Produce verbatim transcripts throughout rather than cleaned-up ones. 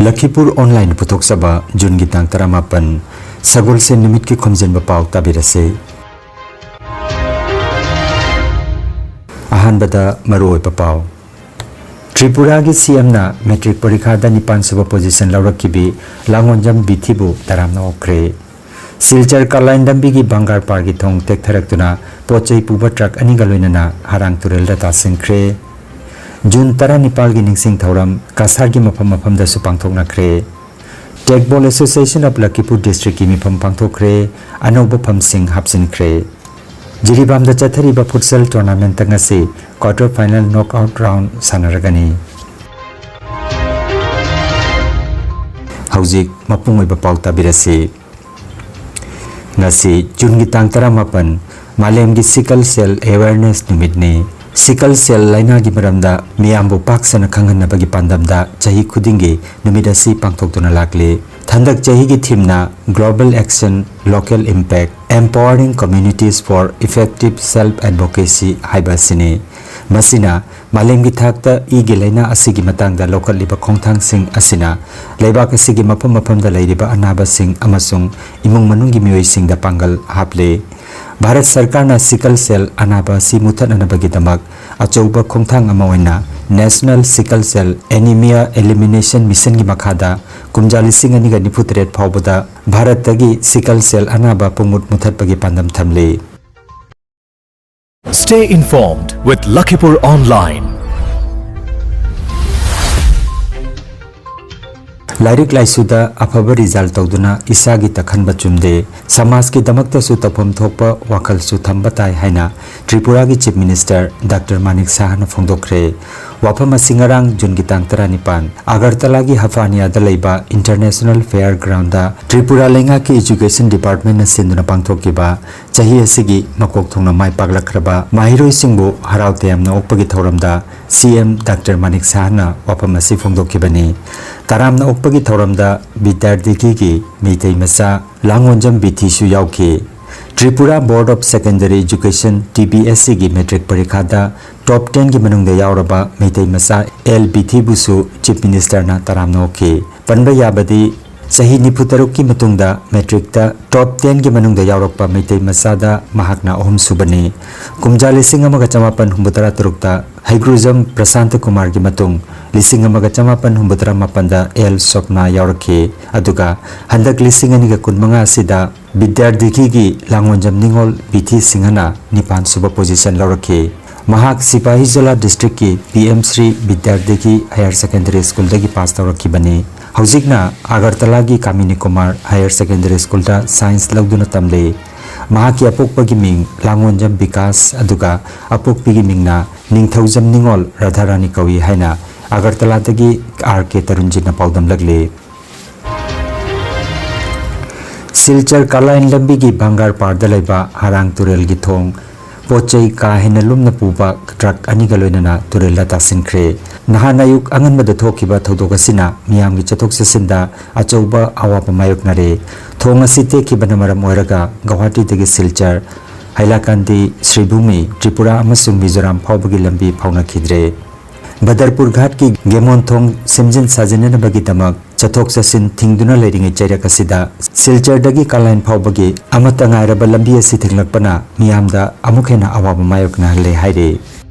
ꯂꯈꯤꯄꯨꯔ online ꯄꯨꯊꯣꯛꯆꯕ ꯖꯨꯟꯒꯤ ꯇꯥꯡ ꯇꯔꯥꯃꯥꯄꯟ, ꯁꯒꯣꯜꯁꯦꯟ ꯅꯨꯃꯤꯠꯀꯤ ꯈꯣꯝꯖꯤꯟꯕ ꯄꯥꯎ ꯇꯥꯕꯤꯔꯁꯤ꯫ ꯑꯍꯥꯟꯕꯗ ꯃꯔꯨꯑꯣꯏꯕ ꯄꯥꯎ꯫ ꯇ꯭ꯔꯤꯄꯨꯔꯥꯒꯤ ꯁꯤ ꯑꯦꯝꯅ ꯃꯦꯇ꯭ꯔꯤꯛ ꯄꯔꯤꯈꯥꯗ ꯅꯤꯄꯥꯟ ꯁꯨꯕ ꯄꯣꯖꯤꯁꯟ ꯂꯧꯔꯛꯈꯤꯕꯤ ꯂꯥꯡꯑꯣꯟꯖꯝ ꯕꯤꯊꯤꯕꯨ ꯇꯔꯥꯝꯅ ꯑꯣꯛꯈ꯭ꯔꯦ꯫ ꯁꯤꯜꯆꯔ ꯀꯥꯂꯥꯏꯟ ꯂꯝꯕꯤꯒꯤ ꯕꯪꯒꯥꯔ ꯄꯥꯔꯒꯤ ꯊꯣꯡ ꯇꯦꯛꯊꯔꯛꯇꯨꯅ ꯄꯣꯠ ꯆꯩ ꯄꯨꯕ ꯇ꯭ꯔꯛ ꯑꯅꯤꯒ ꯂꯣꯏꯅꯅ ꯍꯥꯔꯥꯡ ꯇꯨꯔꯦꯜꯗ ꯇꯥꯁꯤꯟꯈ꯭ꯔꯦ꯫ ꯖꯨꯟ ꯇꯔꯥꯅꯤꯄꯥꯜꯒꯤ ꯅꯤꯡꯁꯤꯡ ꯊꯧꯔꯝ ꯀꯁꯥꯔꯒꯤ ꯃꯐꯝ ꯃꯐꯝꯗꯁꯨ ꯄꯥꯡꯊꯣꯛꯅꯈ꯭ꯔꯦ꯫ ꯇꯦꯛꯕꯣꯜ ꯑꯦꯁꯣꯁꯤꯌꯦꯁꯟ ꯑꯣꯐ ꯂꯈꯤꯄꯨꯔ ꯗꯤꯁꯇ꯭ꯔꯤꯛꯀꯤ ꯃꯤꯐꯝ ꯄꯥꯡꯊꯣꯛꯈ꯭ꯔꯦ꯫ ꯑꯅꯧꯕ ꯐꯝꯁꯤꯡ ꯍꯥꯞꯆꯤꯟꯈ꯭ꯔꯦ꯫ ꯖꯤꯔꯤꯕꯥꯝꯗ ꯆꯠꯊꯔꯤꯕ ꯐꯨꯠꯁꯜ ꯇꯣꯔꯅꯥꯃꯦꯟꯠꯇ ꯉꯁꯤ quarter final knock out round ꯁꯥꯟꯅꯔꯒꯅꯤ꯫ ꯍꯧꯖꯤꯛ ꯃꯄꯨꯡ ꯑꯣꯏꯕ ꯄꯥꯎ ꯇꯥꯕꯤꯔꯁꯤ꯫ ꯉꯁꯤ ꯖꯨꯟꯒꯤ ꯇꯥꯡ ꯇꯔꯥꯃꯥꯄꯟ, ꯃꯥꯂꯦꯝꯒꯤ ꯁꯤꯀꯜ ꯁꯦꯜ ꯑꯦꯋꯦꯔꯅꯦꯁ ꯅꯨꯃꯤꯠꯅꯤ꯫ ꯁꯤꯀꯜ ꯁꯦꯜ ꯂꯥꯏꯅꯥꯒꯤ ꯃꯔꯝꯗ ꯃꯤꯌꯥꯝꯕꯨ ꯄꯥꯛ ꯁꯟꯅ ꯈꯪꯍꯟꯅꯕꯒꯤ ꯄꯥꯟꯗꯝꯗ ꯆꯍꯤ ꯈꯨꯗꯤꯡꯒꯤ ꯅꯨꯃꯤꯠ ꯑꯁꯤ ꯄꯥꯡꯊꯣꯛꯇꯨꯅ ꯂꯥꯛꯂꯤ꯫ ꯍꯟꯗꯛ ꯆꯍꯤꯒꯤ ꯊꯤꯝꯅ Global Action, Local Impact, Empowering Communities for Effective Self Advocacy ꯍꯥꯏꯕ ꯑꯁꯤꯅꯤ꯫ ꯃꯁꯤꯅ ꯃꯥꯂꯦꯝꯒꯤ ꯊꯥꯛꯇ ꯏꯒꯤ ꯂꯥꯏꯅꯥ ꯑꯁꯤꯒꯤ ꯃꯇꯥꯡꯗ ꯂꯧꯈꯠꯂꯤꯕ ꯈꯣꯡꯊꯥꯡꯁꯤꯡ ꯑꯁꯤꯅ ꯂꯩꯕꯥꯛ ꯑꯁꯤꯒꯤ ꯃꯐꯝ ꯃꯐꯝꯗ ꯂꯩꯔꯤꯕ ꯑꯅꯥꯕꯁꯤꯡ ꯑꯃꯁꯨꯡ ꯏꯃꯨꯡ ꯃꯅꯨꯡꯒꯤ ꯃꯤꯑꯣꯏꯁꯤꯡꯗ ꯄꯥꯡꯒꯜ ꯍꯥꯞꯂꯤ꯫ ꯚꯥꯔꯠ ꯁꯔꯀꯥꯔꯅ ꯁꯤꯀꯜ ꯁꯦꯜ ꯑꯅꯥꯕ ꯑꯁꯤ ꯃꯨꯊꯠꯅꯅꯕꯒꯤꯗꯃꯛ ꯑꯆꯧꯕ ꯈꯣꯡꯊꯥꯡ ꯑꯃ ꯑꯣꯏꯅ National Sickle Cell Anemia Elimination Missionꯒꯤ ꯃꯈꯥꯗ ꯀꯨꯝꯖꯥ ꯂꯤꯁꯤꯡ ꯑꯅꯤꯒ ꯅꯤꯐꯨ ꯇꯔꯦꯠ ꯐꯥꯎꯕꯗ ꯚꯥꯔꯠꯇꯒꯤ ꯁꯤꯀꯜ ꯁꯦꯜ ꯑꯅꯥꯕ ꯄꯨꯡꯃꯨꯠ ꯃꯨꯊꯠꯄꯒꯤ ꯄꯥꯟꯗꯝ ꯊꯝꯂꯤ꯫ Stay informed with Lakhipur Online. ꯂꯥꯏꯔꯤꯛ ꯂꯥꯏꯁꯨꯗ ꯑꯐꯕ ꯔꯤꯖꯜ ꯇꯧꯗꯨꯅ ꯏꯁꯥꯒꯤ ꯇꯛꯈꯟꯕ ꯆꯨꯝꯗꯦ, ꯁꯃꯥꯖꯀꯤꯗꯃꯛꯇꯁꯨ ꯇꯧꯐꯝ ꯊꯣꯛꯄ ꯋꯥꯈꯜꯁꯨ ꯊꯝꯕ ꯇꯥꯏ ꯍꯥꯏꯅ ꯇ꯭ꯔꯤꯄꯨꯔꯥꯒꯤ ꯆꯤꯐ ꯃꯤꯅꯤꯁꯇꯔ ꯗꯥꯛꯇꯔ ꯃꯥꯅꯤꯛ ꯁꯍꯥꯅ ꯐꯣꯡꯗꯣꯛꯈ꯭ꯔꯦ꯫ ꯋꯥꯐꯝ ꯑꯁꯤ ꯉꯔꯥꯡ ꯖꯨꯟꯒꯤ ꯇꯥꯡ ꯇꯔꯥꯅꯤꯄꯥꯟ ꯑꯒꯔꯇꯂꯥꯒꯤ ꯍꯐꯥꯅꯤꯌꯥꯗ ꯂꯩꯕ ꯏꯟꯇꯔꯅꯦꯁꯅꯦꯜ ꯐꯦꯌꯔ ꯒ꯭ꯔꯥꯎꯟꯗ ꯇ꯭ꯔꯤꯄꯨꯔꯥ ꯂꯩꯉꯥꯛꯀꯤ ꯏꯖꯨꯀꯦꯁꯟ ꯗꯤꯄꯥꯔꯠꯃꯦꯟꯅ ꯁꯤꯟꯗꯨꯅ ꯄꯥꯡꯊꯣꯛꯈꯤꯕ ꯆꯍꯤ ꯑꯁꯤꯒꯤ ꯃꯀꯣꯛ ꯊꯣꯡꯅ ꯃꯥꯏ ꯄꯥꯛꯂꯛꯈ꯭ꯔꯕ ꯃꯍꯩꯔꯣꯏꯁꯤꯡꯕꯨ ꯍꯔꯥꯎ ꯇꯌꯥꯝꯅ ꯑꯣꯛꯄꯒꯤ ꯊꯧꯔꯝꯗ ꯁꯤ ꯑꯦꯝ ꯗꯥꯛꯇꯔ ꯃꯥꯅꯤꯛ ꯁꯍꯥꯅ ꯋꯥꯐꯝ ꯑꯁꯤ ꯐꯣꯡꯗꯣꯛꯈꯤꯕꯅꯤ꯫ ꯇꯔꯥꯝꯅ ꯑꯣꯛꯄꯒꯤ ꯊꯧꯔꯝꯗ ꯕꯤꯗ꯭ꯌꯥꯔꯗꯤꯒꯤꯒꯤ ꯃꯩꯇꯩ ꯃꯆꯥ ꯂꯥꯡꯑꯣꯟꯖꯝ ꯕꯤꯊꯤꯁꯨ ꯌꯥꯎꯈꯤ꯫ Tripura board of secondary education, T B S ꯁꯤꯒꯤ ꯃꯦꯇ꯭ꯔꯤꯛ ꯄꯔꯤꯈꯥꯗ ꯇꯣꯞ ꯇꯦꯟꯒꯤ ꯃꯅꯨꯡꯗ ꯌꯥꯎꯔꯕ ꯃꯩꯇꯩ ꯃꯆꯥ ꯑꯦꯜ ꯕꯤꯊꯤꯕꯨꯁꯨ ꯆꯤꯐ ꯃꯤꯅꯤꯁꯇꯔꯅ ꯇꯔꯥꯝꯅ ꯑꯣꯛꯈꯤ꯫ ꯄꯟꯕ ꯌꯥꯕꯗꯤ, ꯆꯍꯤ ꯅꯤꯐꯨ ꯇꯔꯨꯛꯀꯤ ꯃꯇꯨꯡꯗ ꯃꯦꯇ꯭ꯔꯤꯛꯇ ꯇꯣꯞ ꯇꯦꯟꯒꯤ ꯃꯅꯨꯡꯗ ꯌꯥꯎꯔꯛꯄ ꯃꯩꯇꯩ ꯃꯆꯥꯗ ꯃꯍꯥꯛꯅ ꯑꯍꯨꯝꯁꯨꯕꯅꯤ꯫ ꯀꯨꯝꯖꯥ ꯂꯤꯁꯤꯡ ꯑꯃꯒ ꯆꯃꯥꯄꯟ ꯍꯨꯝꯐꯨꯇꯔꯥ ꯇꯔꯨꯛꯇ ꯍꯩꯒ꯭ꯔꯨꯖꯝ ꯄ꯭ꯔꯁꯥꯟꯇ ꯀꯨꯃꯥꯔꯒꯤ ꯃꯇꯨꯡ ꯂꯤꯁꯤꯡ ꯑꯃꯒ ꯆꯃꯥꯄꯟ ꯍꯨꯝꯐꯨꯇꯔꯥ ꯃꯥꯄꯟꯗ ꯑꯦꯜ ꯁ꯭ꯋꯞꯅ ꯌꯥꯎꯔꯛꯈꯤ꯫ ꯑꯗꯨꯒ ꯍꯟꯗꯛ ꯂꯤꯁꯤꯡ ꯑꯅꯤꯒ ꯀꯨꯟꯃꯉꯥ ꯑꯁꯤꯗ ꯕꯤꯗ꯭ꯌꯥꯔꯗꯤꯈꯤꯒꯤ ꯂꯥꯡꯑꯣꯟꯖꯝ ꯅꯤꯉꯣꯜ ꯕꯤꯊꯤ ꯁꯤꯡꯍꯅ ꯅꯤꯄꯥꯟ ꯁꯨꯕ ꯄꯣꯖꯤꯁꯟ ꯂꯧꯔꯛꯈꯤ꯫ ꯃꯍꯥꯛ ꯁꯤꯄꯥꯍꯤꯖꯣꯂꯥ ꯗꯤꯁꯇ꯭ꯔꯤꯛꯀꯤ ꯄꯤ ꯑꯦꯝ ꯁ꯭ꯔꯤ ꯕꯤꯗ꯭ꯌꯥꯔꯗꯤꯈꯤ ꯍꯥꯌꯔ ꯁꯦꯀꯦꯟꯗꯔꯤ ꯁ꯭ꯀꯨꯜꯗꯒꯤ ꯄꯥꯁ ꯇꯧꯔꯛꯈꯤꯕꯅꯤ꯫ ꯍꯧꯖꯤꯛꯅ ꯑꯒꯔꯇꯂꯥꯒꯤ ꯀꯥꯃꯤꯅꯤ ꯀꯨꯃꯥꯔ ꯍꯥꯌꯔ ꯁꯦꯀꯦꯟꯗꯔꯤ ꯁ꯭ꯀꯨꯜꯗ ꯁꯥꯏꯟꯁ ꯂꯧꯗꯨꯅ ꯇꯝꯂꯤ꯫ ꯃꯍꯥꯛꯀꯤ ꯑꯄꯣꯛꯄꯒꯤ ꯃꯤꯡ ꯂꯥꯡꯑꯣꯟꯖꯝ ꯕꯤꯀꯥꯁ, ꯑꯗꯨꯒ ꯑꯄꯣꯛꯄꯤꯒꯤ ꯃꯤꯡꯅ ꯅꯤꯡꯊꯧꯖꯝ ꯅꯤꯉꯣꯜ ꯔꯥꯙꯥꯔꯥꯅꯤ ꯀꯧꯏ ꯍꯥꯏꯅ ꯑꯒꯔꯇꯂꯥꯗꯒꯤ ꯑꯥꯔ ꯀꯦ ꯇꯔꯨꯟꯖꯤꯠꯅ ꯄꯥꯎꯗꯝꯂꯛꯂꯤ꯫ ꯁꯤꯜꯆꯔ ꯀꯥꯂꯥꯏꯟ ꯂꯝꯕꯤꯒꯤ ꯚꯥꯡꯒꯥꯔ ꯄꯥꯔꯗ ꯂꯩꯕ ꯍꯔꯥꯡ ꯇꯨꯔꯦꯜꯒꯤ ꯊꯣꯡ ꯄꯣꯠ ꯆꯩ ꯀꯥ ꯍꯦꯟꯅ ꯂꯨꯝꯅ ꯄꯨꯕ ꯇ꯭ꯔꯛ ꯑꯅꯤꯒ ꯂꯣꯏꯅꯅ ꯇꯨꯔꯦꯜꯗ ꯇꯥꯁꯤꯟꯈ꯭ꯔꯦ꯫ ꯅꯍꯥꯟ ꯑꯌꯨꯛ ꯑꯉꯟꯕꯗ ꯊꯣꯛꯈꯤꯕ ꯊꯧꯗꯣꯛ ꯑꯁꯤꯅ ꯃꯤꯌꯥꯝꯒꯤ ꯆꯠꯊꯣꯛ ꯆꯠꯁꯤꯟꯗ ꯑꯆꯧꯕ ꯑꯋꯥꯕ ꯃꯥꯌꯣꯛꯅꯔꯦ꯫ ꯊꯣꯡ ꯑꯁꯤ ꯇꯦꯛꯈꯤꯕꯅ ꯃꯔꯝ ꯑꯣꯏꯔꯒ ꯒꯧꯍꯥꯇꯤꯗꯒꯤ ꯁꯤꯜꯆꯔ, ꯍꯥꯏꯂꯥꯀꯥꯟꯗꯤ, ꯁ꯭ꯔꯤꯚꯨꯃꯤ, ꯇ꯭ꯔꯤꯄꯨꯔꯥ ꯑꯃꯁꯨꯡ ꯃꯤꯖꯣꯔꯥꯝ ꯐꯥꯎꯕꯒꯤ ꯂꯝꯕꯤ ꯐꯥꯎꯅꯈꯤꯗ꯭ꯔꯦ꯫ ꯕꯗꯔꯄꯨꯔ ꯘꯥꯠꯀꯤ ꯒꯦꯃꯣꯟ ꯊꯣꯡ ꯁꯦꯝꯖꯤꯟ ꯁꯥꯖꯤꯟꯅꯅꯕꯒꯤꯗꯃꯛ ꯆꯠꯊꯣꯛ ꯆꯠꯁꯤꯟ ꯊꯤꯡꯗꯨꯅ ꯂꯩꯔꯤꯉꯩ ꯆꯩꯔꯛ ꯑꯁꯤꯗ ꯁꯤꯜꯆꯔꯗꯒꯤ ꯀꯥꯂꯥꯏꯟ ꯐꯥꯎꯕꯒꯤ ꯑꯃꯠꯇ ꯉꯥꯏꯔꯕ ꯂꯝꯕꯤ ꯑꯁꯤ ꯊꯤꯡꯂꯛꯄꯅ ꯃꯤꯌꯥꯝꯗ ꯑꯃꯨꯛ ꯍꯦꯟꯅ ꯑꯋꯥꯕ ꯃꯥꯌꯣꯛꯅꯍꯜꯂꯦ ꯍꯥꯏꯔꯤ꯫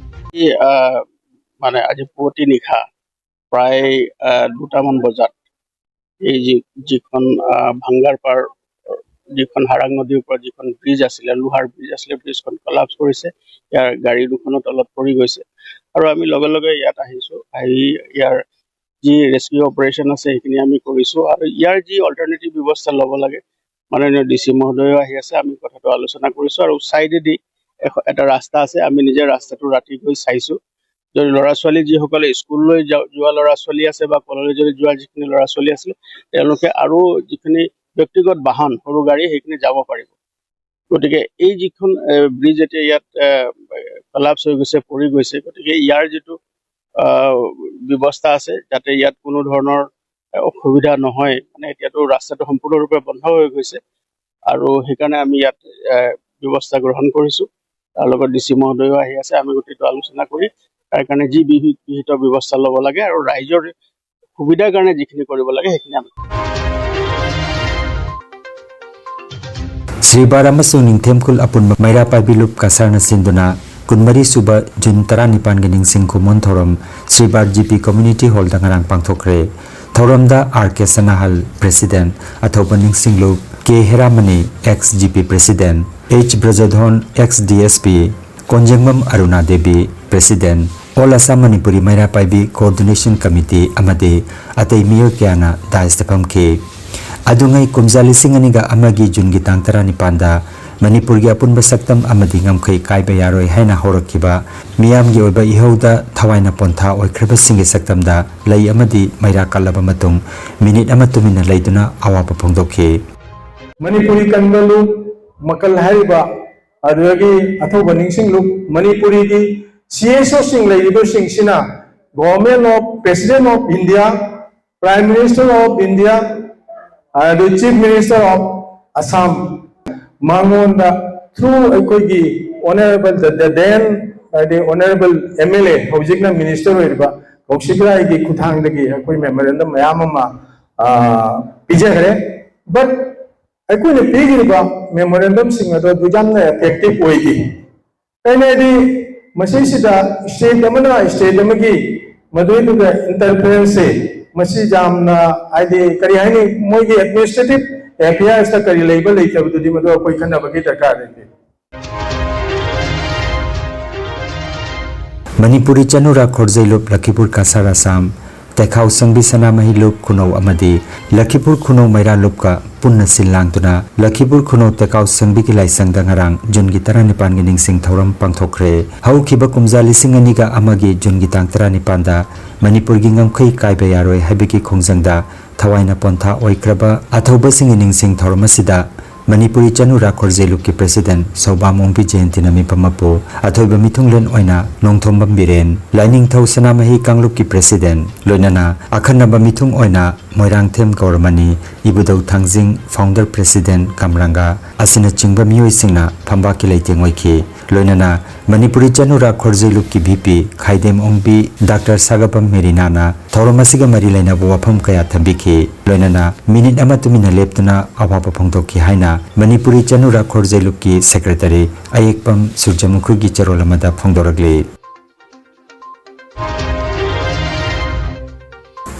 এই, আহ, মানে আজি পুৱতি নিশা প্ৰায় আহ, দুটামান বজাত এই যি যিখন আহ, ভাংগাৰ পাৰ যিখন হাৰাং নদীৰ ওপৰত যিখন ব্ৰিজ আছিলে, লোহাৰ ব্ৰিজ আছিলে, ব্ৰিজখন কলাপছ কৰিছে। ইয়াৰ গাড়ী দুখনো তলত পৰি গৈছে আৰু আমি লগে লগে ইয়াত আহিছো। আহি ইয়াৰ যি ৰেস্কিউ অপাৰেশ্যন আছে সেইখিনি আমি কৰিছো আৰু ইয়াৰ যি অল্টাৰনেটিভ ব্যৱস্থা ল'ব লাগে, মাননীয় ডি চি মহোদয়ো আহি আছে, আমি কথাটো আলোচনা কৰিছো আৰু ছাইডেদি এখ- এটা ৰাস্তা আছে, আমি নিজে ৰাস্তাটো ৰাতি গৈ চাইছো। যদি ল'ৰা ছোৱালী যিসকলে স্কুললৈ যা- যোৱা ল'ৰা ছোৱালী আছে বা কলেজলৈ যোৱা যিখিনি ল'ৰা ছোৱালী আছিলে, তেওঁলোকে আৰু যিখিনি ব্যক্তিগত বাহন, সৰু গাড়ী, সেইখিনি যাব পাৰিব। গতিকে এই যিখন এ, ব্ৰিজ এতিয়া ইয়াত কলাপছ হৈ গৈছে, পৰি গৈছে, গতিকে ইয়াৰ যিটো আহ, ব্যৱস্থা আছে যাতে ইয়াত কোনো ধৰণৰ এ, অসুবিধা নহয়, মানে এতিয়াতো ৰাস্তাটো সম্পূৰ্ণৰূপে বন্ধ হৈ গৈছে আৰু সেইকাৰণে আমি ইয়াত এ, ব্যৱস্থা গ্ৰহণ কৰিছো। তাৰ লগত ডি চি মহোদয়ো আহি আছে, আমি গোটেইটো আলোচনা কৰি তাৰ কাৰণে যি বিহি- বিহিত ব্যৱস্থা ল'ব লাগে আৰু ৰাইজৰ সুবিধাৰ কাৰণে যিখিনি কৰিব লাগে সেইখিনি আমি শ্ৰী বাৰ আমছু নিংথেমকুল অপূৰ্ণ মৈৰাপাইবি লোপ কাছাৰ নাচিন্দুনা ꯀꯨꯟꯃꯔꯤ ꯁꯨꯕ ꯖꯨꯟ ꯇꯔꯥꯅꯤꯄꯥꯟꯒꯤ ꯅꯤꯡꯁꯤꯡ ꯈꯨꯃꯣꯟ ꯊꯧꯔꯝ ꯁ꯭ꯔꯤ ꯕꯥꯔ ꯖꯤ ꯄꯤ ꯀꯝꯃ꯭ꯌꯨꯅꯤꯇꯤ ꯍꯣꯜꯗ ꯉꯔꯥꯡ ꯄꯥꯡꯊꯣꯛꯈ꯭ꯔꯦ꯫ ꯊꯧꯔꯝꯗ ꯑꯥꯔ ꯀꯦ ꯁꯅꯥꯍꯜ, ꯄ꯭ꯔꯦꯁꯤꯗꯦꯟꯠ, ꯑꯊꯧꯕ ꯅꯤꯡꯁꯤꯡꯂꯨꯞ K Heramani, ex G P president, H Brajadhon, ex D S P, Konjengbam Aruna Devi, president, all Assam Manipuri Meira Paibi coordination committee ꯑꯃꯗꯤ ꯑꯇꯩ ꯃꯤꯑꯣꯏ ꯀꯌꯥꯅ ꯗꯥꯏꯁꯇ ꯐꯝꯈꯤ꯫ ꯑꯗꯨꯉꯩ ꯀꯨꯝꯖꯥ ꯂꯤꯁꯤꯡ ꯑꯅꯤꯒ ꯑꯃꯒꯤ ꯖꯨꯟꯒꯤ ꯇꯥꯡ ꯇꯔꯥꯅꯤꯄꯥꯟꯗ ꯃꯅꯤꯄꯨꯔꯒꯤ ꯑꯄꯨꯟꯕ ꯁꯛꯇꯝ ꯑꯃꯗꯤ ꯉꯝꯈꯩ ꯀꯥꯏꯕ ꯌꯥꯔꯣꯏ ꯍꯥꯏꯅ ꯍꯧꯔꯛꯈꯤꯕ ꯃꯤꯌꯥꯝꯒꯤ ꯑꯣꯏꯕ ꯏꯍꯧꯗ ꯊꯋꯥꯏꯅ ꯄꯣꯟꯊꯥ ꯑꯣꯏꯈ꯭ꯔꯕꯁꯤꯡꯒꯤ ꯁꯛꯇꯝꯗ ꯂꯩ ꯑꯃꯗꯤ ꯃꯩꯔꯥ ꯀꯠꯂꯕ ꯃꯇꯨꯡ ꯃꯤꯅꯤꯠ ꯑꯃ ꯇꯨꯃꯤꯟꯅ ꯂꯩꯗꯨꯅ ꯑꯋꯥꯕ ꯐꯣꯡꯗꯣꯛꯈꯤ꯫ ꯃꯅꯤꯄꯨꯔꯤ ꯀꯟꯕ ꯂꯨꯞ ꯃꯀꯜ ꯍꯥꯏꯔꯤꯕ ꯑꯗꯨꯗꯒꯤ ꯑꯊꯧꯕ ꯅꯤꯡꯁꯤꯡ ꯂꯨꯞ ꯃꯅꯤꯄꯨꯔꯤꯒꯤ C S ꯑꯣꯁꯤꯡ ꯂꯩꯔꯤꯕꯁꯤꯡꯁꯤꯅ Government of President of India, Prime Minister of India, ꯑꯗꯨ Chief Minister of Assam ꯃꯉꯣꯟꯗ through ꯑꯩꯈꯣꯏꯒꯤ Honourable the, the then ꯍꯥꯏꯗꯤ Honourable M L A ꯍꯧꯖꯤꯛꯅ minister ꯑꯣꯏꯔꯤꯕ ꯀꯧꯁꯤꯛ ꯔꯥꯏꯒꯤ ꯈꯨꯊꯥꯡꯗꯒꯤ ꯑꯩꯈꯣꯏ memorandum ꯃꯌꯥꯝ ꯑꯃ ꯄꯤꯖꯈ꯭ꯔꯦ꯫ But ꯑꯩꯈꯣꯏꯅ ꯄꯤꯈ꯭ꯔꯤꯕ memorandumꯁꯤꯡ ꯑꯗꯣ ꯑꯗꯨ ꯌꯥꯝꯅ effective ꯑꯣꯏꯗꯦ꯫ ꯀꯩꯅꯣ ꯍꯥꯏꯗꯤ ꯃꯁꯤꯁꯤꯗ state ꯑꯃꯅ state ꯑꯃꯒꯤ ꯃꯗꯨꯏꯗꯨꯒ interferenceꯁꯦ ꯃꯁꯤ ꯌꯥꯝꯅ ꯍꯥꯏꯗꯤ ꯀꯔꯤ ꯍꯥꯏꯅꯤ, ꯃꯣꯏꯒꯤ administrative affairsꯇ ꯀꯔꯤ ꯂꯩꯕ ꯂꯩꯇꯕꯗꯨꯗꯤ ꯃꯗꯨ ꯑꯩꯈꯣꯏ ꯈꯟꯅꯕꯒꯤ ꯗꯔꯀꯥꯔ ꯂꯩꯇꯦ꯫ ꯃꯅꯤꯄꯨꯔꯤ ꯆꯅꯨꯔꯥ ꯈꯣꯔꯖꯩ ꯂꯨꯞ ꯂꯈꯤꯄꯨꯔ ꯀꯁꯥꯔ ꯑꯁꯥꯝ, ꯇꯦꯈꯥꯎ ꯁꯪꯕꯤ ꯁꯅꯥꯃꯍꯤ ꯂꯨꯞ ꯈꯨꯅꯧ ꯑꯃꯗꯤ ꯂꯈꯤꯄꯨꯔ ꯈꯨꯅꯧ ꯃꯩꯔꯥ ꯂꯨꯞꯀ ꯄꯨꯟꯅ ꯁꯤꯜ ꯂꯥꯡꯗꯨꯅ ꯂꯈꯤꯄꯨꯔ ꯈꯨꯅꯧ ꯇꯦꯈꯥꯎ ꯁꯪꯕꯤꯒꯤ ꯂꯥꯏꯁꯪꯗ ꯉꯔꯥꯡ ꯖꯨꯟꯒꯤ ꯇꯔꯥꯅꯤꯄꯥꯟꯒꯤ ꯅꯤꯡꯁꯤꯡ ꯊꯧꯔꯝ ꯄꯥꯡꯊꯣꯛꯈ꯭ꯔꯦ꯫ ꯍꯧꯈꯤꯕ ꯀꯨꯝꯖꯥ ꯂꯤꯁꯤꯡ ꯑꯅꯤꯒ ꯑꯃꯒꯤ ꯖꯨꯟꯒꯤ ꯇꯥꯡ ꯇꯔꯥꯅꯤꯄꯥꯟꯗ ꯃꯅꯤꯄꯨꯔꯒꯤ ꯉꯝꯈꯩ ꯀꯥꯏꯕ ꯌꯥꯔꯣꯏ ꯍꯥꯏꯕꯒꯤ ꯈꯣꯡꯖꯪꯗ ꯊꯋꯥꯏꯅ ꯄꯣꯟꯊꯥ ꯑꯣꯏꯈ꯭ꯔꯕ ꯑꯊꯧꯕꯁꯤꯡꯒꯤ ꯅꯤꯡꯁꯤꯡ ꯊꯧꯔꯝ ꯑꯁꯤꯗ ꯃꯅꯤꯄꯨꯔꯤ ꯆꯅꯨꯔꯥ ꯈꯣꯔꯖꯩ ꯂꯨꯞꯀꯤ president ꯁꯧꯕꯥꯝ ꯑꯣꯡꯕꯤ ꯖꯌꯟꯇꯤꯅ ꯃꯤꯐꯝ ꯑꯄꯨ ꯑꯊꯣꯏꯕ ꯃꯤꯊꯨꯡꯂꯦꯟ ꯑꯣꯏꯅ ꯅꯣꯡꯊꯣꯝꯕꯝ ꯕꯤꯔꯦꯟ, ꯂꯥꯏꯅꯤꯡꯊꯧ ꯁꯅꯥꯃꯍꯤ ꯀꯥꯡꯂꯨꯞꯀꯤ president, ꯂꯣꯏꯅꯅ ꯑꯈꯟꯅꯕ ꯃꯤꯊꯨꯡ ꯑꯣꯏꯅ ꯃꯣꯏꯔꯥꯡꯊꯦꯝ ꯒꯧꯔꯃꯅꯤ, ꯏꯕꯨꯙꯧ ꯊꯥꯡꯖꯤꯡ, founder president ꯀꯝꯔꯪꯒ ꯑꯁꯤꯅꯆꯤꯡꯕ ꯃꯤꯑꯣꯏꯁꯤꯡꯅ ꯐꯝꯕꯥꯛꯀꯤ ꯂꯩꯇꯦꯡ ꯑꯣꯏꯈꯤ꯫ ꯂꯣꯏꯅꯅ ꯃꯅꯤꯄꯨꯔꯤ ꯆꯅꯨꯔꯥ ꯈꯣꯔꯖꯩꯂꯨꯞꯀꯤ ꯚꯤ ꯄꯤ ꯈꯥꯏꯗꯦꯝ ꯑꯣꯡꯕꯤ ꯗꯥꯛꯇꯔ ꯁꯥꯒꯥꯕꯝ ꯃꯦꯔꯤꯅꯥꯅ ꯊꯧꯔꯝ ꯑꯁꯤꯒ ꯃꯔꯤ ꯂꯩꯅꯕ ꯋꯥꯐꯝ ꯀꯌꯥ ꯊꯝꯕꯤꯈꯤ꯫ ꯂꯣꯏꯅꯅ ꯃꯤꯅꯤꯠ ꯑꯃ ꯇꯨꯃꯤꯟꯅ ꯂꯦꯞꯇꯨꯅ ꯑꯋꯥꯕ ꯐꯣꯡꯗꯣꯛꯈꯤ ꯍꯥꯏꯅ ꯃꯅꯤꯄꯨꯔꯤ ꯆꯅꯨꯔꯥ ꯈꯣꯔꯖꯩꯂꯨꯞꯀꯤ ꯁꯦꯀ꯭ꯔꯦꯇꯔꯤ ꯑꯌꯦꯛꯄꯝ ꯁꯨꯔꯖꯃꯨꯈꯤꯒꯤ ꯆꯦꯔꯣꯜ ꯑꯃꯗ ꯐꯣꯡꯗꯣꯔꯛꯂꯤ꯫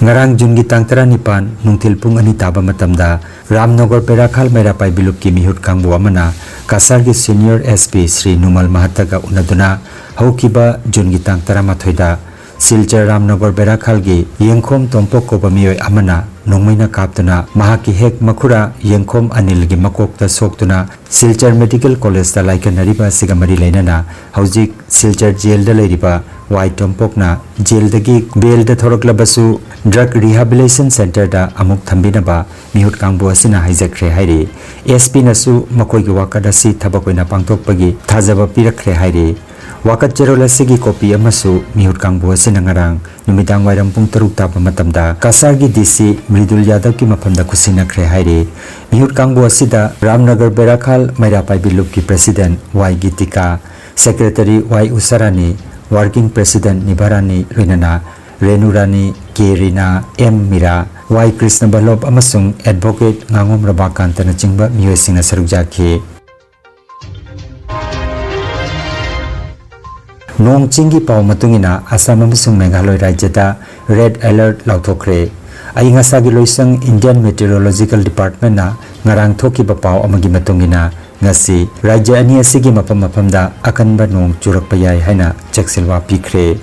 ꯉꯔꯥꯡ ꯖꯨꯟꯒꯤ ꯇꯥꯡ ꯇꯔꯥꯅꯤꯄꯥꯟ ꯅꯨꯡꯊꯤꯜ ꯄꯨꯡ ꯑꯅꯤ ꯇꯥꯕ ꯃꯇꯝꯗ ꯔꯥꯝꯅꯒꯔ ꯕꯦꯔꯥꯈꯥꯜ ꯃꯩꯔꯥ ꯄꯥꯏꯕꯤ ꯂꯨꯞꯀꯤ ꯃꯤꯍꯨꯠ ꯀꯥꯡꯕꯨ ꯑꯃꯅ ꯀꯁꯥꯔꯒꯤ senior S P ꯁ꯭ꯔꯤ ꯅꯨꯃꯜ ꯃꯍꯠꯇꯒ ꯎꯅꯗꯨꯅ ꯍꯧꯈꯤꯕ ꯖꯨꯟꯒꯤ ꯇꯥꯡ ꯇꯔꯥꯃꯥꯊꯣꯏꯗ ꯁꯤꯜꯆꯔ ꯔꯥꯝꯅꯒꯔ ꯕꯦꯔꯥꯈꯥꯜꯒꯤ ꯌꯦꯡꯈꯣꯝ ꯇꯣꯝꯄꯣꯛ ꯀꯧꯕ ꯃꯤꯑꯣꯏ ꯑꯃꯅ ꯅꯣꯡꯃꯩꯅ ꯀꯥꯞꯇꯨꯅ ꯃꯍꯥꯛꯀꯤ ꯍꯦꯛ ꯃꯈꯨꯔꯥ ꯌꯦꯡꯈꯣꯝ ꯑꯅꯤꯜꯒꯤ ꯃꯀꯣꯛꯇ ꯁꯣꯛꯇꯨꯅ ꯁꯤꯜꯆꯔ ꯃꯦꯗꯤꯀꯦꯜ ꯀꯣꯂꯦꯖꯇ ꯂꯥꯏꯀꯠꯅꯔꯤꯕ ꯑꯁꯤꯒ ꯃꯔꯤ ꯂꯩꯅꯅ ꯍꯧꯖꯤꯛ ꯁꯤꯜꯆꯔ ꯖꯦꯜꯗ ꯂꯩꯔꯤꯕ ꯋꯥꯏ ꯇꯣꯝꯄꯣꯛꯅ ꯖꯦꯜꯗꯒꯤ ꯕꯦꯜꯗ ꯊꯣꯔꯛꯂꯕꯁꯨ ꯗ꯭ꯔꯒ ꯔꯤꯍꯥꯕꯤꯂꯤꯇꯦꯁꯟ ꯁꯦꯟꯇꯔꯗ ꯑꯃꯨꯛ ꯊꯝꯕꯤꯅꯕ ꯃꯤꯍꯨꯠ ꯀꯥꯡꯕꯨ ꯑꯁꯤꯅ ꯍꯥꯏꯖꯈ꯭ꯔꯦ ꯍꯥꯏꯔꯤ꯫ ꯑꯦꯁ ꯄꯤꯅꯁꯨ ꯃꯈꯣꯏꯒꯤ ꯋꯥꯀꯠ ꯑꯁꯤ ꯊꯕꯛ ꯑꯣꯏꯅ ꯄꯥꯡꯊꯣꯛꯄꯒꯤ ꯊꯥꯖꯕ ꯄꯤꯔꯛꯈ꯭ꯔꯦ ꯍꯥꯏꯔꯤ꯫ ꯋꯥꯀꯠ ꯆꯦꯔꯣꯜ ꯑꯁꯤꯒꯤ ꯀꯣꯄꯤ ꯑꯃꯁꯨ ꯃꯤꯍꯨꯠ ꯀꯥꯡꯕꯨ ꯑꯁꯤꯅ ꯉꯔꯥꯡ ꯅꯨꯃꯤꯗꯥꯡ ꯋꯥꯏꯔꯝ ꯄꯨꯡ ꯇꯔꯨꯛ ꯇꯥꯕ ꯃꯇꯝꯗ ꯀꯁꯥꯔꯒꯤ ꯗꯤ ꯁꯤ ꯃ꯭ꯔꯤꯗꯨꯜ ꯌꯥꯗꯕꯀꯤ ꯃꯐꯝꯗ ꯈꯨꯠꯁꯤꯟꯅꯈ꯭ꯔꯦ ꯍꯥꯏꯔꯤ꯫ ꯃꯤꯍꯨꯠ ꯀꯥꯡꯕꯨ ꯑꯁꯤꯗ ꯔꯥꯝꯅꯒꯔ ꯕꯦꯔꯥꯈꯥꯜ ꯃꯩꯔꯥ ꯄꯥꯏꯕꯤ ꯂꯨꯞꯀꯤ ꯄ꯭ꯔꯦꯁꯤꯗꯦꯟ ꯋꯥꯏ ꯒꯤꯇꯤꯀꯥ, ꯁꯦꯀ꯭ꯔꯦꯇꯔꯤ ꯋꯥꯏ ꯎꯁꯥꯔꯥꯅꯤ, ꯋꯥꯔꯀꯤꯡ ꯄ꯭ꯔꯦꯁꯤꯗꯦꯟ ꯅꯤꯚꯥꯔꯥꯅꯤ, ꯂꯣꯏꯅꯅ ꯔꯦꯅꯨꯔꯥꯅꯤ, ꯀꯦ ꯔꯤꯅꯥ, ꯑꯦꯝ ꯃꯤꯔꯥ, ꯋꯥꯏ ꯀ꯭ꯔꯤꯁꯅ ꯕꯜꯂꯣꯞ ꯑꯃꯁꯨꯡ ꯑꯦꯗꯚꯣꯀꯦꯠ ꯉꯥꯉꯣꯝ ꯔꯕꯥꯀꯥꯟꯇꯅꯆꯤꯡꯕ ꯃꯤꯑꯣꯏꯁꯤꯡꯅ ꯁꯔꯨꯛ ꯌꯥꯈꯤ꯫ ꯅꯣꯡ ꯆꯤꯡꯒꯤ ꯄꯥꯎ ꯃꯇꯨꯡ ꯏꯟꯅ ꯑꯁꯥꯝ ꯑꯃꯁꯨꯡ ꯃꯦꯘꯥꯂꯣꯏ ꯔꯥꯖ꯭ꯌꯗ ꯔꯦꯗ ꯑꯦꯂꯔꯠ ꯂꯥꯎꯊꯣꯛꯈ꯭ꯔꯦ꯫ ꯑꯏꯪ ꯑꯁꯥꯒꯤ ꯂꯣꯏꯁꯪ Indian Meteorological Departmentꯅ ꯉꯔꯥꯡ ꯊꯣꯛꯈꯤꯕ ꯄꯥꯎ ꯑꯃꯒꯤ ꯃꯇꯨꯡ ꯏꯟꯅ ꯉꯁꯤ ꯔꯥꯖ꯭ꯌ ꯑꯅꯤ ꯑꯁꯤꯒꯤ ꯃꯐꯝ ꯃꯐꯝꯗ ꯑꯀꯟꯕ ꯅꯣꯡ ꯆꯨꯔꯛꯄ ꯌꯥꯏ ꯍꯥꯏꯅ ꯆꯦꯛꯁꯤꯜꯋꯥ ꯄꯤꯈ꯭ꯔꯦ꯫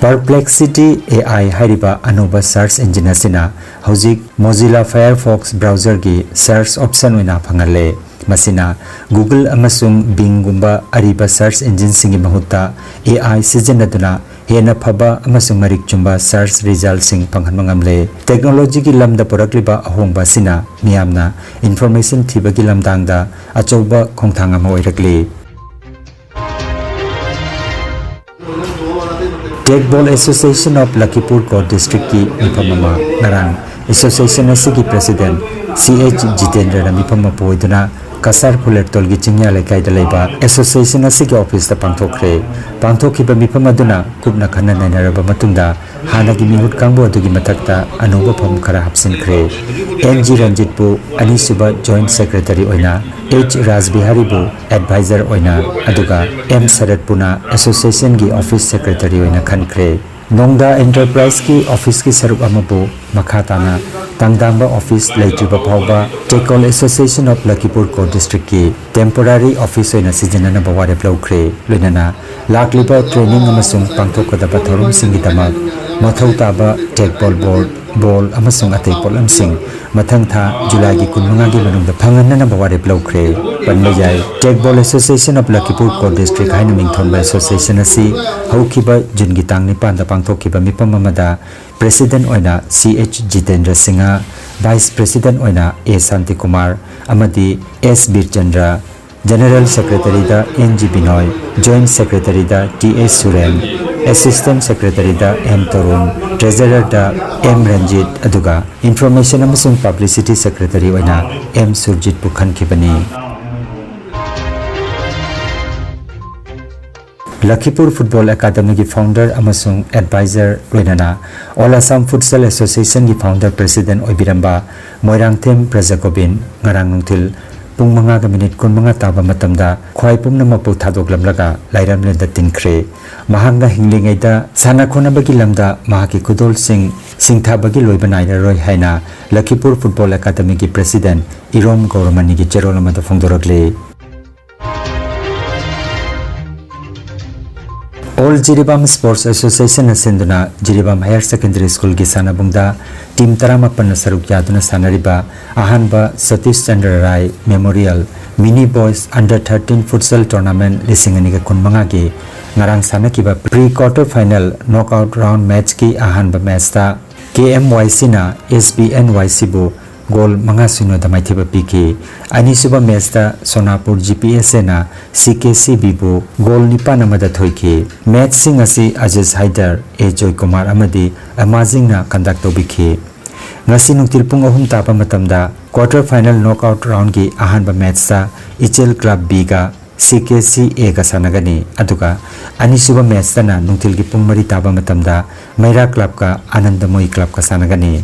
Perplexity A I ꯍꯥꯏꯔꯤꯕ ꯑꯅꯧꯕ search engine ꯑꯁꯤꯅ ꯍꯧꯖꯤꯛ Mozilla Firefox browserꯒꯤ search option ꯑꯣꯏꯅ ꯐꯪꯍꯜꯂꯦ꯫ ꯃꯁꯤꯅ Google ꯑꯃꯁꯨꯡ Bingꯒꯨꯝꯕ ꯑꯔꯤꯕ search engineꯁꯤꯡꯒꯤ ꯃꯍꯨꯠꯇ A I ꯁꯤꯖꯤꯟꯅꯗꯨꯅ ꯍꯦꯟꯅ ꯐꯕ ꯑꯃꯁꯨꯡ ꯃꯔꯤꯛ ꯆꯨꯝꯕ search resultꯁꯤꯡ ꯐꯪꯍꯟꯕ ꯉꯝꯂꯦ꯫ Technologyꯒꯤ ꯂꯝꯗ ꯄꯨꯔꯛꯂꯤꯕ ꯑꯍꯣꯡꯕ ꯑꯁꯤꯅ ꯃꯤꯌꯥꯝꯅ information ꯊꯤꯕꯒꯤ ꯂꯝꯗꯥꯡꯗ ꯑꯆꯧꯕ ꯈꯣꯡꯊꯥꯡ ꯑꯃ ꯑꯣꯏꯔꯛꯂꯤ꯫ Tech Ball Association of Lakhipur Koot Districtꯀꯤ ꯃꯤꯐꯝ ꯑꯃ ꯉꯔꯥꯡ association ꯑꯁꯤꯒꯤ president ꯁꯤ ꯑꯩꯆ ꯖꯤꯇꯦꯟꯗ꯭ꯔꯅ ꯃꯤꯐꯝ ꯃꯄꯨ ꯑꯣꯏꯗꯨꯅ ꯀꯁꯥꯔ ꯐꯨꯂꯦꯔꯇꯣꯜꯒꯤ ꯆꯤꯡꯌꯥ ꯂꯩꯀꯥꯏꯗ ꯂꯩꯕ ꯑꯦꯁꯣꯁꯤꯌꯦꯁꯟ ꯑꯁꯤꯒꯤ ꯑꯣꯐꯤꯁꯇ ꯄꯥꯡꯊꯣꯛꯈ꯭ꯔꯦ꯫ ꯄꯥꯡꯊꯣꯛꯈꯤꯕ ꯃꯤꯐꯝ ꯑꯗꯨꯅ ꯀꯨꯞꯅ ꯈꯟꯅ ꯅꯩꯅꯔꯕ ꯃꯇꯨꯡꯗ ꯍꯥꯟꯅꯒꯤ ꯃꯤꯍꯨꯠ ꯀꯥꯡꯕꯨ ꯑꯗꯨꯒꯤ ꯃꯊꯛꯇ ꯑꯅꯧꯕ ꯐꯝ ꯈꯔ ꯍꯥꯞꯆꯤꯟꯈ꯭ꯔꯦ꯫ ꯑꯦꯟ ꯖꯤ ꯔꯟꯖꯤꯠꯄꯨ ꯑꯅꯤꯁꯨꯕ ꯖꯣꯏꯟꯠ ꯁꯦꯀ꯭ꯔꯦꯇꯔꯤ ꯑꯣꯏꯅ, ꯑꯩꯆ ꯔꯥꯖꯕꯤꯍꯥꯔꯤꯕꯨ ꯑꯦꯗꯚꯥꯏꯖꯔ ꯑꯣꯏꯅ, ꯑꯗꯨꯒ ꯑꯦꯝ ꯁꯔꯠꯄꯨꯅ ꯑꯦꯁꯣꯁꯤꯌꯦꯁꯟꯒꯤ ꯑꯣꯐꯤꯁ ꯁꯦꯀ꯭ꯔꯦꯇꯔꯤ ꯑꯣꯏꯅ ꯈꯟꯈ꯭ꯔꯦ꯫ ꯅꯣꯡꯗꯥ ꯑꯦꯟꯇꯔꯄ꯭ꯔꯥꯏꯖꯀꯤ ꯑꯣꯐꯤꯁꯀꯤ ꯁꯔꯨꯛ ꯑꯃꯕꯨ ꯃꯈꯥ ꯇꯥꯅ ꯇꯥꯡꯗꯥꯝꯕ ꯑꯣꯐꯤꯁ ꯂꯩꯇ꯭ꯔꯤꯕ ꯐꯥꯎꯕ ꯇꯦꯀꯣꯜ ꯑꯦꯁꯣꯁꯤꯌꯦꯁꯟ ꯑꯣꯐ ꯂꯈꯤꯄꯨꯔ ꯀꯣ ꯗꯤꯁꯇ꯭ꯔꯤꯛꯀꯤ ꯇꯦꯝꯄꯣꯔꯥꯔꯤ ꯑꯣꯐꯤꯁ ꯑꯣꯏꯅ ꯁꯤꯖꯤꯟꯅꯅꯕ ꯋꯥꯔꯦꯞ ꯂꯧꯈ꯭ꯔꯦ꯫ ꯂꯣꯏꯅꯅ ꯂꯥꯛꯂꯤꯕ ꯇ꯭ꯔꯦꯅꯤꯡ ꯑꯃꯁꯨꯡ ꯄꯥꯡꯊꯣꯛꯀꯗꯕ ꯊꯧꯔꯝꯁꯤꯡꯒꯤꯗꯃꯛ ꯃꯊꯧ ꯇꯥꯕ ꯇꯦꯛꯕꯣꯜ ꯕꯣꯔꯗ, ꯕꯣꯜ ꯑꯃꯁꯨꯡ ꯑꯇꯩ ꯄꯣꯠꯂꯝꯁꯤꯡ ꯃꯊꯪ ꯊꯥ ꯖꯨꯂꯥꯏꯒꯤ ꯀꯨꯟꯃꯉꯥꯒꯤ ꯃꯅꯨꯡꯗ ꯐꯪꯍꯟꯅꯅꯕ ꯋꯥꯔꯦꯞ ꯂꯧꯈ꯭ꯔꯦ꯫ ꯄꯟꯕ ꯌꯥꯏ, ꯇꯦꯛꯕꯣꯜ ꯑꯦꯁꯣꯁꯤꯌꯦꯁꯟ ꯑꯣꯐ ꯂꯈꯤꯄꯨꯔ ꯀꯣ ꯗꯤꯁꯇ꯭ꯔꯤꯛ ꯍꯥꯏꯅ ꯃꯤꯡꯊꯣꯟꯕ ꯑꯦꯁꯣꯁꯤꯌꯦꯁꯟ ꯑꯁꯤ ꯍꯧꯈꯤꯕ ꯖꯨꯟꯒꯤ ꯇꯥꯡ ꯅꯤꯄꯥꯟꯗ ꯄꯥꯡꯊꯣꯛꯈꯤꯕ ꯃꯤꯐꯝ ꯑꯃꯗ ꯄ꯭ꯔꯦꯁꯤꯗꯦꯟꯠ ꯑꯣꯏꯅ C H Jitendra Singh, vice president ꯑꯣꯏꯅ ꯑꯦ ꯁꯥꯟꯇꯤꯀꯨꯃꯥꯔ ꯑꯃꯗꯤ ꯑꯦꯁ ꯕꯤꯔꯆꯟꯗ꯭ꯔ, ꯖꯦꯅꯔꯦꯜ ꯁꯦꯀ꯭ꯔꯦꯇꯔꯤꯗ ꯑꯦꯟ ꯖꯤ ꯕꯤꯅꯣꯏ, ꯖꯣꯏꯟꯠ ꯁꯦꯀ꯭ꯔꯦꯇꯔꯤꯗ ꯇꯤ ꯑꯦꯁ ꯁꯨꯔꯦꯟ, ꯑꯦꯁꯤꯁꯇꯦꯟꯠ ꯁꯦꯀ꯭ꯔꯦꯇꯔꯤꯗ ꯑꯦꯝ ꯇꯔꯨꯟ, ꯇ꯭ꯔꯦꯖꯔꯔꯗ ꯑꯦꯝ ꯔꯟꯖꯤꯠ, ꯑꯗꯨꯒ ꯏꯟꯐꯣꯔꯃꯦꯁꯟ ꯑꯃꯁꯨꯡ ꯄꯕ꯭ꯂꯤꯁꯤꯇꯤ ꯁꯦꯀ꯭ꯔꯦꯇꯔꯤ ꯑꯣꯏꯅ ꯑꯦꯝ ꯁꯨꯔꯖꯤꯠꯄꯨ ꯈꯟꯈꯤꯕꯅꯤ꯫ ꯂꯈꯤꯄꯨꯔ ꯐꯨꯠꯕꯣꯜ ꯑꯦꯀꯥꯗꯃꯤꯒꯤ ꯐꯥꯎꯟꯗꯔ ꯑꯃꯁꯨꯡ ꯑꯦꯗꯚꯥꯏꯖꯔ, ꯂꯣꯏꯅꯅ ꯑꯣꯜ ꯑꯁꯥꯝ ꯐꯨꯠꯁꯦꯜ ꯑꯦꯁꯣꯁꯤꯌꯦꯁꯟꯒꯤ ꯐꯥꯎꯟꯗꯔ ꯄ꯭ꯔꯦꯁꯤꯗꯦꯟꯠ ꯑꯣꯏꯕꯤꯔꯝꯕ ꯃꯣꯏꯔꯥꯡꯊꯦꯝ ꯄ꯭ꯔꯖꯥꯒꯣꯕꯤꯟ ꯉꯔꯥꯡ ꯅꯨꯡꯊꯤꯜ ꯄꯨꯡ ꯃꯉꯥꯒ ꯃꯤꯅꯤꯠ ꯀꯨꯟꯃꯉꯥ ꯇꯥꯕ ꯃꯇꯝꯗ ꯈ꯭ꯋꯥꯏ ꯄꯨꯝꯅꯃꯛꯄꯨ ꯊꯥꯗꯣꯛꯂꯝꯂꯒ ꯂꯥꯏꯔꯝꯂꯦꯟꯗ ꯇꯤꯟꯈ꯭ꯔꯦ꯫ ꯃꯍꯥꯛꯅ ꯍꯤꯡꯂꯤꯉꯩꯗ ꯁꯥꯟꯅ ꯈꯣꯠꯅꯕꯒꯤ ꯂꯝꯗ ꯃꯍꯥꯛꯀꯤ ꯈꯨꯗꯣꯜꯁꯤꯡ ꯁꯤꯡꯊꯥꯕꯒꯤ ꯂꯣꯏꯕ ꯅꯥꯏꯔꯔꯣꯏ ꯍꯥꯏꯅ ꯂꯈꯤꯄꯨꯔ ꯐꯨꯠꯕꯣꯜ ꯑꯦꯀꯥꯗꯃꯤꯒꯤ ꯄ꯭ꯔꯦꯁꯤꯗꯦꯟꯠ ꯏꯔꯣꯝ ꯒꯧꯔꯃꯅꯤꯒꯤ ꯆꯦꯔꯣꯜ ꯑꯃꯗ ꯐꯣꯡꯗꯣꯔꯛꯂꯤ꯫ ꯑꯣꯜ ꯖꯤꯔꯤꯕꯥꯝ ꯁ꯭ꯄꯣꯔꯠꯁ ꯑꯦꯁꯣꯁꯤꯌꯦꯁꯟꯅ ꯁꯤꯟꯗꯨꯅ ꯖꯤꯔꯤꯕꯥꯝ ꯍꯥꯌꯔ ꯁꯦꯀꯦꯟꯗꯔꯤ ꯁ꯭ꯀꯨꯜꯒꯤ ꯁꯥꯟꯅꯕꯨꯡꯗ ꯇꯤꯝ ꯇꯔꯥꯃꯥꯄꯟꯅ ꯁꯔꯨꯛ ꯌꯥꯗꯨꯅ ꯁꯥꯟꯅꯔꯤꯕ ꯑꯍꯥꯟꯕ Satish Chandra Rai memorial mini boys under thirteen futsal tournament ꯂꯤꯁꯤꯡ ꯑꯅꯤꯒ ꯀꯨꯟꯃꯉꯥꯒꯤ ꯉꯔꯥꯡ ꯁꯥꯟꯅꯈꯤꯕ pre quarter final knockout round ꯃꯦꯆꯀꯤ ꯑꯍꯥꯟꯕ ꯃꯦꯆꯇ ꯀꯦ ꯑꯦꯝ ꯋꯥꯏ ꯁꯤꯅ ꯑꯦꯁ ꯕꯤ ꯑꯦꯟ ꯋꯥꯏ ꯁꯤꯕꯨ ꯒꯣꯜ ꯃꯉꯥ ꯁꯤꯅꯣꯗ ꯃꯥꯏꯊꯤꯕ ꯄꯤꯈꯤ꯫ ꯑꯅꯤꯁꯨꯕ ꯃꯦꯆꯇ ꯁꯣꯅꯥꯄꯨꯔ ꯖꯤ ꯄꯤ ꯑꯦꯁ ꯑꯦꯅ ꯁꯤ ꯀꯦ ꯁꯤ ꯕꯤꯕꯨ ꯒꯣꯜ ꯅꯤꯄꯥꯟ ꯑꯃꯗ ꯊꯣꯏꯈꯤ꯫ ꯃꯦꯆꯁꯤꯡ ꯑꯁꯤ ꯑꯖꯤꯖ ꯍꯥꯏꯗꯔ, ꯑꯦ ꯖꯣꯏꯀꯨꯃꯥꯔ ꯑꯃꯗꯤ ꯑꯃꯥꯖꯤꯡꯅ ꯀꯟꯗꯛ ꯇꯧꯕꯤꯈꯤ꯫ ꯉꯁꯤ ꯅꯨꯡꯊꯤꯜ ꯄꯨꯡ ꯑꯍꯨꯝ ꯇꯥꯕ ꯃꯇꯝꯗ quarter final knockout roundꯒꯤ ꯑꯍꯥꯟꯕ matchꯇ ꯏꯆꯦꯜ club Bꯒ C K C Aꯒ ꯁꯥꯟꯅꯒꯅꯤ, ꯑꯗꯨꯒ ꯑꯅꯤꯁꯨꯕ matchꯇꯅ ꯅꯨꯡꯊꯤꯜꯒꯤ ꯄꯨꯡ ꯃꯔꯤ ꯇꯥꯕ ꯃꯇꯝꯗ ꯃꯩꯔꯥ clubꯀ ꯑꯅꯟꯗꯃꯣꯏ clubꯀ ꯁꯥꯟꯅꯒꯅꯤ꯫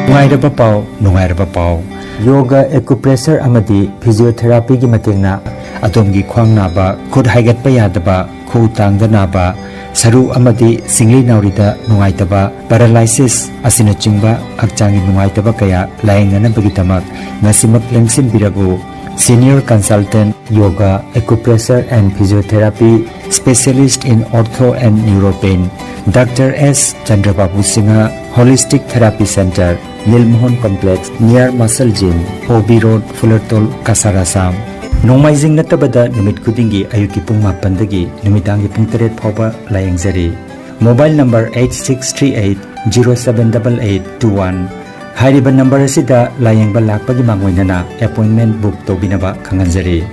ꯅꯨꯡꯉꯥꯏꯔꯕ ꯄꯥꯎ, ꯅꯨꯡꯉꯥꯏꯔꯕ ꯄꯥꯎ꯫ Yoga, acupressure ꯑꯃꯗꯤ physiotherapyꯒꯤ ꯃꯇꯦꯡꯅ ꯑꯗꯣꯝꯒꯤ ꯈ꯭ꯋꯥꯡ ꯅꯥꯕ, ꯈꯨꯠ ꯍꯥꯏꯒꯠꯄ ꯌꯥꯗꯕ, ꯈꯨꯎ ꯇꯥꯡꯗ ꯅꯥꯕ, ꯁꯔꯨ ꯑꯃꯗꯤ ꯁꯤꯡꯂꯤ ꯅꯥꯎꯔꯤꯗ ꯅꯨꯡꯉꯥꯏꯇꯕ, paralysis ꯑꯁꯤꯅꯆꯤꯡꯕ ꯍꯛꯆꯥꯡꯒꯤ ꯅꯨꯡꯉꯥꯏꯇꯕ ꯀꯌꯥ ꯂꯥꯌꯦꯡꯅꯅꯕꯒꯤꯗꯃꯛ ꯉꯁꯤꯃꯛ ꯂꯦꯡꯁꯤꯟꯕꯤꯔꯛꯎ꯫ Senior consultant, yoga, acupressure and physiotherapy, specialist in ortho and neuropain, Doctor S Chandrababu Singha, Holistic Therapy Center, Nilmohan Complex, near Muscle Gym, O B Road, Fulertol, Kasar, Assam꯫ ꯅꯣꯡꯃꯥꯏꯖꯤꯡ ꯅꯠꯇꯕꯗ ꯅꯨꯃꯤꯠ ꯈꯨꯗꯤꯡꯒꯤ ꯑꯌꯨꯛꯀꯤ ꯄꯨꯡ ꯃꯥꯄꯟꯗꯒꯤ ꯅꯨꯃꯤꯗꯥꯡꯒꯤ ꯄꯨꯡ ꯇꯔꯦꯠ ꯐꯥꯎꯕ ꯂꯥꯌꯦꯡꯖꯔꯤ꯫ Mobile number eight six three eight zero seven double eight two one꯫ ꯍꯥꯏꯔꯤꯕ number ꯑꯁꯤꯗ ꯂꯥꯌꯦꯡꯕ ꯂꯥꯛꯄꯒꯤ ꯃꯥꯡꯑꯣꯏꯅꯅ appointment book ꯇꯧꯕꯤꯅꯕ ꯈꯪꯍꯟꯖꯔꯤ꯫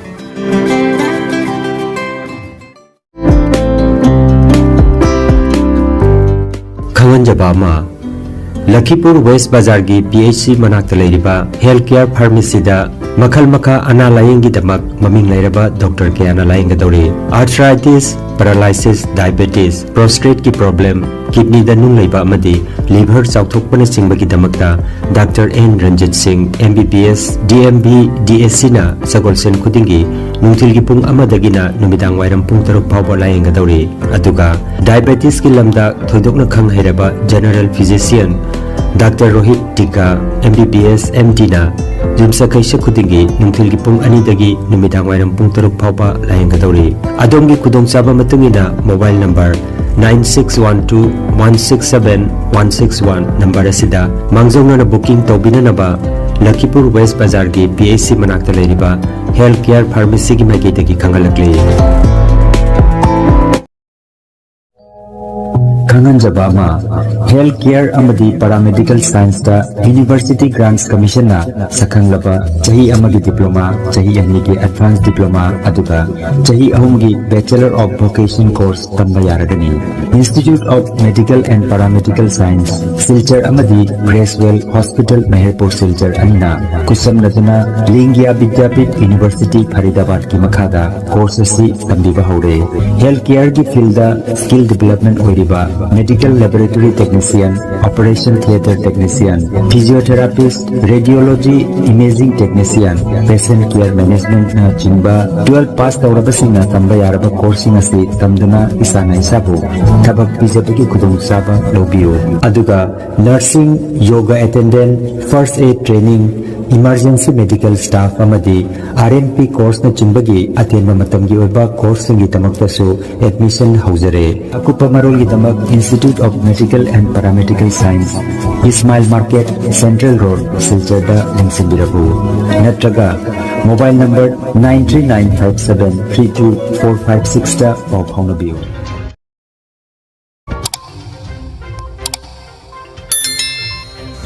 ꯈꯪꯍꯟꯖꯕ ꯑꯃ, ꯂꯈꯤꯄꯨꯔ West Bazarꯒꯤ P H C ꯃꯅꯥꯛꯇ ꯂꯩꯔꯤꯕ Health Care Pharmacyꯗ ꯃꯈꯜ ꯃꯈꯥ ꯑꯅꯥ ꯂꯥꯌꯦꯡꯒꯤꯗꯃꯛ ꯃꯃꯤꯡ ꯂꯩꯔꯕ doctor ꯀꯌꯥꯅ ꯂꯥꯌꯦꯡꯒꯗꯧꯔꯤ꯫ Arthritis, paralysis, diabetes, prostateꯀꯤ problem, kidneyꯗ ꯅꯨꯡ ꯂꯩꯕ ꯑꯃꯗꯤ liver ꯆꯥꯎꯊꯣꯛꯄꯅꯆꯤꯡꯕꯒꯤꯗꯃꯛꯇ Doctor N ꯔꯟꯖꯤꯠ ꯁꯤꯡ, M B B S, D M B, D S Cꯅ ꯁꯒꯣꯜꯁꯦꯟ ꯈꯨꯗꯤꯡꯒꯤ ꯅꯨꯡꯊꯤꯜꯒꯤ ꯄꯨꯡ ꯑꯃꯗꯒꯤꯅ ꯅꯨꯃꯤꯗꯥꯡ ꯋꯥꯏꯔꯝ ꯄꯨꯡ ꯇꯔꯨꯛ ꯐꯥꯎꯕ ꯂꯥꯌꯦꯡꯒꯗꯧꯔꯤ꯫ ꯑꯗꯨꯒ diabetesꯀꯤ ꯂꯝꯗ ꯊꯣꯏꯗꯣꯛꯅ ꯈꯪ ꯍꯩꯔꯕ general physician Doctor ꯔꯣꯍꯤꯠ ꯇꯤꯀꯥ, M B B S, M Dꯅ ꯌꯨꯝꯁꯀꯩꯁ ꯈꯨꯗꯤꯡꯒꯤ ꯅꯨꯡꯊꯤꯜꯒꯤ ꯄꯨꯡ ꯑꯅꯤꯗꯒꯤ ꯅꯨꯃꯤꯗꯥꯡ ꯋꯥꯏꯔꯝ ꯄꯨꯡ ꯇꯔꯨꯛ ꯐꯥꯎꯕ ꯂꯥꯌꯦꯡꯒꯗꯧꯔꯤ꯫ ꯑꯗꯣꯝꯒꯤ ꯈꯨꯗꯣꯡꯆꯥꯕ ꯃꯇꯨꯡ ꯏꯟꯅ mobile number nine six one two one six seven one six one number ꯑꯁꯤꯗ ꯃꯥꯡꯖꯧꯅꯅ booking ꯇꯧꯕꯤꯅꯅꯕ ꯂꯈꯤꯄꯨꯔ West Bazarꯒꯤ P H C ꯃꯅꯥꯛꯇ ꯂꯩꯔꯤꯕ Health Care Pharmacyꯒꯤ ꯃꯥꯏꯀꯩꯗꯒꯤ ꯈꯪꯍꯜꯂꯛꯂꯤ꯫ ꯈꯪꯍꯟꯖꯕ ꯑꯃ, Health Care ꯑꯃꯗꯤ Paramedical Scienceꯇ University Grants Commissionꯅ ꯁꯛꯈꯪꯂꯕ ꯆꯍꯤ ꯑꯃꯒꯤ diploma, ꯆꯍꯤ ꯑꯅꯤꯒꯤ advance diploma, ꯑꯗꯨꯒ ꯆꯍꯤ ꯑꯍꯨꯝꯒꯤ Bachelor of Vocation course ꯇꯝꯕ ꯌꯥꯔꯒꯅꯤ꯫ Institute of Medical and Paramedical Science, Silchar ꯑꯃꯗꯤ Creswell Hospital, ꯃꯍꯦꯔꯄꯨꯔ ꯁꯤꯜꯆꯔ ꯑꯅꯤꯅ ꯈꯨꯠꯁꯝꯅꯗꯨꯅ ꯂꯤꯡꯒꯤꯌꯥ ꯕꯤꯗ꯭ꯌꯥꯄꯤꯊ University ꯐꯔꯤꯗꯥꯕꯥꯗꯀꯤ ꯃꯈꯥꯗ course ꯑꯁꯤ ꯇꯝꯕꯤꯕ ꯍꯧꯔꯦ꯫ Health Careꯒꯤ fieldꯗ skill development ꯑꯣꯏꯔꯤꯕ medical laboratory technician, operation theatre technician, physiotherapist, radiology, imaging technician, patient care managementꯅꯆꯤꯡꯕ twelve pass ꯇꯧꯔꯕꯁꯤꯡꯅ ꯇꯝꯕ ꯌꯥꯔꯕ courseꯁꯤꯡ ꯑꯁꯤ ꯇꯝꯗꯨꯅ ꯏꯁꯥꯅ ꯏꯁꯥꯕꯨ ꯊꯕꯛ ꯄꯤꯖꯕꯒꯤ ꯈꯨꯗꯣꯡꯆꯥꯕ ꯂꯧꯕꯤꯌꯨ꯫ ꯑꯗꯨꯒ nursing, yoga attendant, first aid training, emergency medical staff ꯑꯃꯗꯤ RMP courseꯅꯆꯤꯡꯕꯒꯤ ꯑꯇꯦꯟꯕ ꯃꯇꯝꯒꯤ ꯑꯣꯏꯕ courseꯁꯤꯡꯒꯤꯗꯃꯛꯇꯁꯨ admission ꯍꯧꯖꯔꯦ꯫ ꯑꯀꯨꯞꯄ ꯃꯔꯣꯜꯒꯤꯗꯃꯛ Institute of Medical and Paramedical Science, Ismail Market, Central Road, ꯁꯤꯜꯆꯔꯗ ꯂꯦꯡꯁꯤꯟꯕꯤꯔꯛꯎ꯫ ꯅꯠꯇ꯭ꯔꯒ mobile number nine three nine five seven three two four five sixꯇ ꯄꯥꯎ ꯐꯥꯎꯅꯕꯤꯌꯨ꯫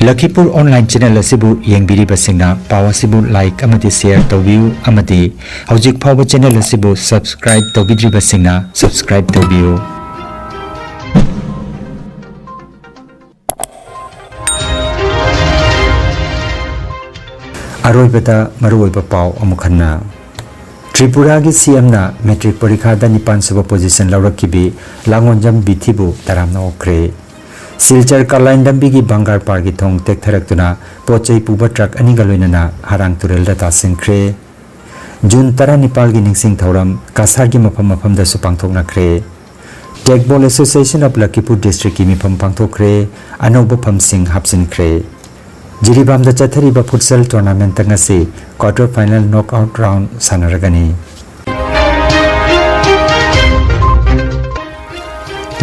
ꯂꯈꯤꯄꯨꯔ online channel ꯑꯁꯤꯕꯨ ꯌꯦꯡꯕꯤꯔꯤꯕꯁꯤꯡꯅ ꯄꯥꯎ ꯑꯁꯤꯕꯨ like ꯑꯃꯗꯤ share ꯇꯧꯕꯤꯌꯨ ꯑꯃꯗꯤ ꯍꯧꯖꯤꯛ ꯐꯥꯎꯕ channel ꯑꯁꯤꯕꯨ subscribe ꯇꯧꯕꯤꯗ꯭ꯔꯤꯕꯁꯤꯡꯅ subscribe ꯇꯧꯕꯤꯌꯨ꯫ ꯑꯔꯣꯏꯕꯗ ꯃꯔꯨꯑꯣꯏꯕ ꯄꯥꯎ ꯑꯃꯨꯛ ꯍꯟꯅ꯫ ꯇ꯭ꯔꯤꯄꯨꯔꯥꯒꯤ CMꯅ matric ꯄꯔꯤꯈꯥꯗ ꯅꯤꯄꯥꯟ ꯁꯨꯕ position ꯂꯧꯔꯛꯈꯤꯕꯤ ꯂꯥꯡꯑꯣꯟꯖꯝ ꯕꯤꯊꯤꯕꯨ ꯇꯔꯥꯝꯅ ꯑꯣꯛꯈ꯭ꯔꯦ꯫ ꯁꯤꯜꯆꯔ ꯀꯥꯂꯥꯏꯟ ꯂꯝꯕꯤꯒꯤ ꯕꯪꯒꯥꯔ ꯄꯥꯔꯒꯤ ꯊꯣꯡ ꯇꯦꯛꯊꯔꯛꯇꯨꯅ ꯄꯣꯠ ꯆꯩ ꯄꯨꯕ truck ꯑꯅꯤꯒ ꯂꯣꯏꯅꯅ ꯍꯥꯔꯥꯡ ꯇꯨꯔꯦꯜꯗ ꯇꯥꯁꯤꯟꯈ꯭ꯔꯦ꯫ ꯖꯨꯟ ꯇꯔꯥꯅꯤꯄꯥꯜꯒꯤ ꯅꯤꯡꯁꯤꯡ ꯊꯧꯔꯝ ꯀꯁꯥꯔꯒꯤ ꯃꯐꯝ ꯃꯐꯝꯗꯁꯨ ꯄꯥꯡꯊꯣꯛꯅꯈ꯭ꯔꯦ꯫ Teqball Association of Lakhipur Districtꯀꯤ ꯃꯤꯐꯝ ꯄꯥꯡꯊꯣꯛꯈ꯭ꯔꯦ, ꯑꯅꯧꯕ ꯐꯝꯁꯤꯡ ꯍꯥꯞꯆꯤꯟꯈ꯭ꯔꯦ꯫ ꯖꯤꯔꯤꯕꯥꯝꯗ ꯆꯠꯊꯔꯤꯕ futsal tournamentꯇ ꯉꯁꯤ quarter final knockout round ꯁꯥꯟꯅꯔꯒꯅꯤ꯫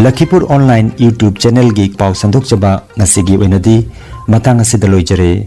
ꯂꯈꯤꯄꯨꯔ online YouTube channelꯒꯤ ꯄꯥꯎ ꯁꯟꯗꯣꯛꯆꯕ ꯉꯁꯤꯒꯤ ꯑꯣꯏꯅꯗꯤ ꯃꯇꯥꯡ ꯑꯁꯤꯗ ꯂꯣꯏꯖꯔꯦ꯫